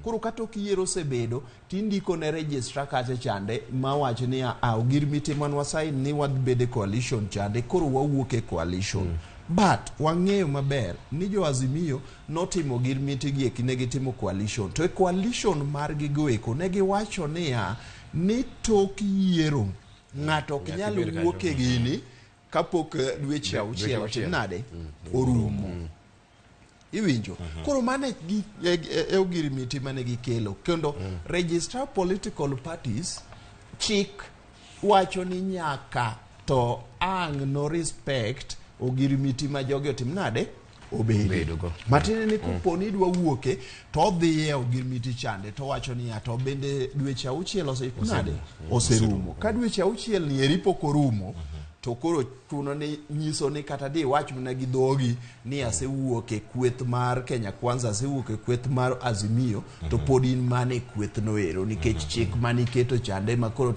Koro ka tok yiero osebedo tindiko ne registrar kacha chande mawach ni a ogirimiti man wasain ni wadhi e coalition chande, koro wawuok e coalition. But wang'eyo maber ni jo Azimio notimo ogirimiti gi eki, ne gitimo coalition, to e coalition margi go eko ne giwacho niya ni tok yiero ng'ato ok Nyaka nyal ibed wuok e kanyo. gini kapok dweche 6 Dweche otim 6. Nade orumo, iwinjo? Koro mano e ogirimiti mane gikelo. Kendo registrar political parties, chik wacho ni nyaka to ang' no respect ogirimiti ma jogi otim nade obedi. Obedogo. Matiende ni kopo ni idwa wuoke to odhi e ogirimiti chande to wacho niya to bende dweche 6 nade oserumo. Ka dweche 6 ni eri pok orumo, to koro chuno ni nyiso ni kata di wach mana gi dhogi ni asewuok e kweth mar Kenya Kwanza, asewuok e kweth mar Azimio, to pod in mana e kweth no ero nikech chik maniketo chande ma koro.